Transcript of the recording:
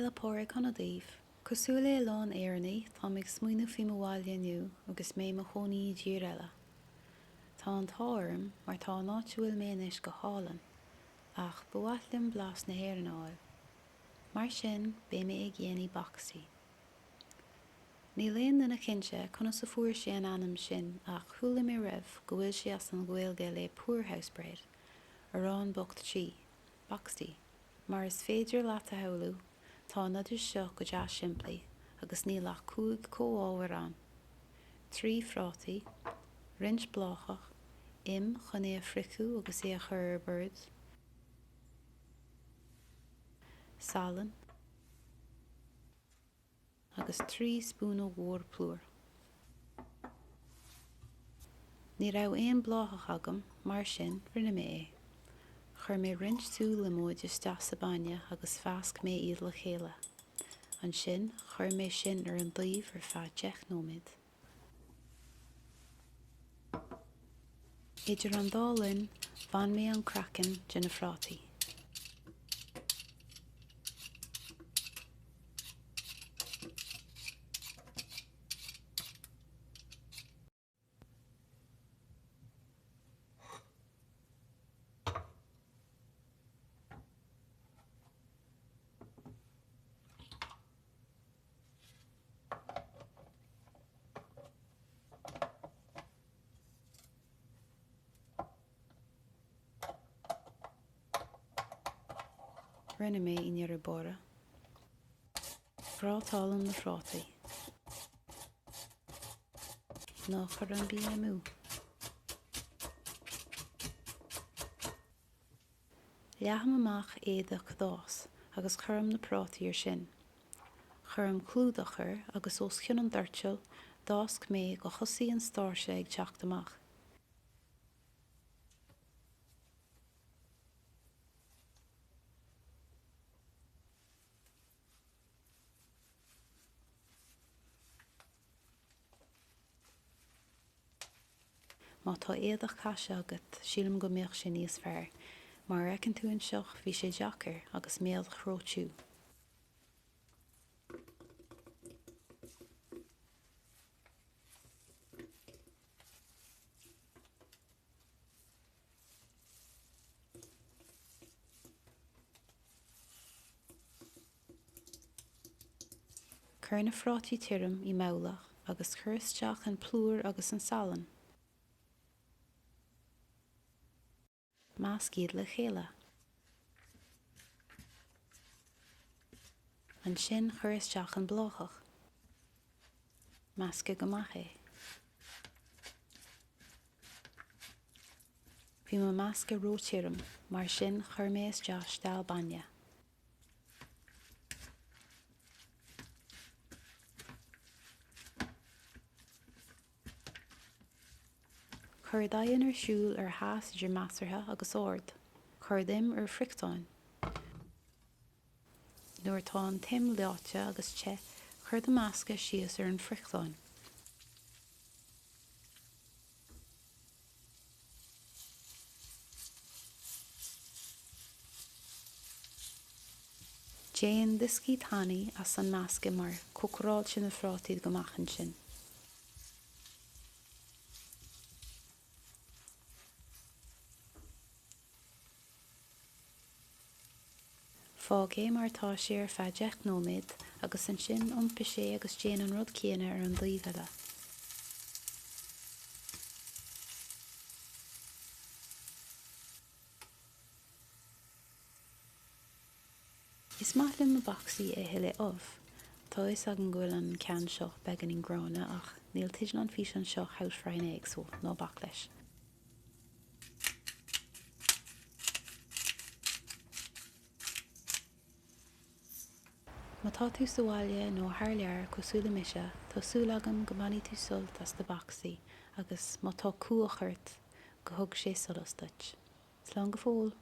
Féile Pádraig shona daoibh! Cosúil le a lán Éireannaigh, táim ag smaoineamh faoi mo bhaile inniu agus mé i mo chónaí i dtír eile. Tá an t-ádh orm mar tá an áit a bhfuil mé anois go hálainn, ach ba mhaith liom blas na hÉireann a fháil. Mar sin, beidh mé ag dhéanamh boxty. Níl aon duine cinnte conas a fuair sé an ainm sin ach chuala mé roimh go bhfuil sé as an Ghaeilge le poorhouse bread, arán bocht tí. Boxty. Mar is féidir leat a shamhlú, tá an oideas seo go deas simplí agus níl ach 5 comhábhar ann, 3 phrátaí, roinnt bláthach, im chun é a friochadh agus é a chur ar bord, salann, agus 3 spúnóg mhór plúir. Ní raibh aon bláthach agam, mar sin, rinne mé é. Chuir mé roinnt sú liomóid isteach sa bainne agus mheasc mé iad le chéile. Ansin, chuir mé sin ar an dtaobh ar feadh 10 nóiméad. Idir an dá linn, bhain mé an craiceann de na phrátaí. Rinne mé i ndeireadh báire. Grátálaim na phrátaí. Ná cuir an bia amú. Leathaim amach éadach cadás agus cuirim na prátaí ar sin. Cuirim clúdach air agus os cionn an doirteal d'fhásc mé go thosaigh an stáirse ag teacht amach. Má tá éadach caise agat, sílim go mbeadh sé níos fearr. Mar a fheiceann tú anseo, bhí sé deacair agus m'éadach ró-tiubh. Cuir na phrátaí tirim i mbabhla agus cuir isteach an plúr agus an salann. Measc iad le chéile. Ansin cuir isteach an bláthach. Meascadh go maith é. Bhí mo meascadh ró-tirim, mar sin chuir mé isteach steall bainne. Cuir d'oigheann ar siúl ar theas idir measartha agus ard. Cuir d'im ar friochtán. Nuair atá an t-im leáite agus te, cuir do meascadh síos ar an friochtán. Déan dioscaí tanaí as an meascadh mar cócaráil sé na phrátaí go maith ansin. Fág é mar atá sé ar feadh 10 nóiméad agus ansin iompaigh sé agus déan an rud céanna ar an dtaobh eile. Is maith liom mo boxty a ithe le ubh. Tá a fhios agam go bhfuil an ceann seo beagáinín gránna ach níl teideal an físeán seo how to fry an egg so ná bac leis. Má tá tú sa bhaile nó thar lear cosúil le mise, tá súil agam go mbainfidh tú sult as do boxty agus má tá cumhach ort, go thug sé solas duit. Slán go fóill!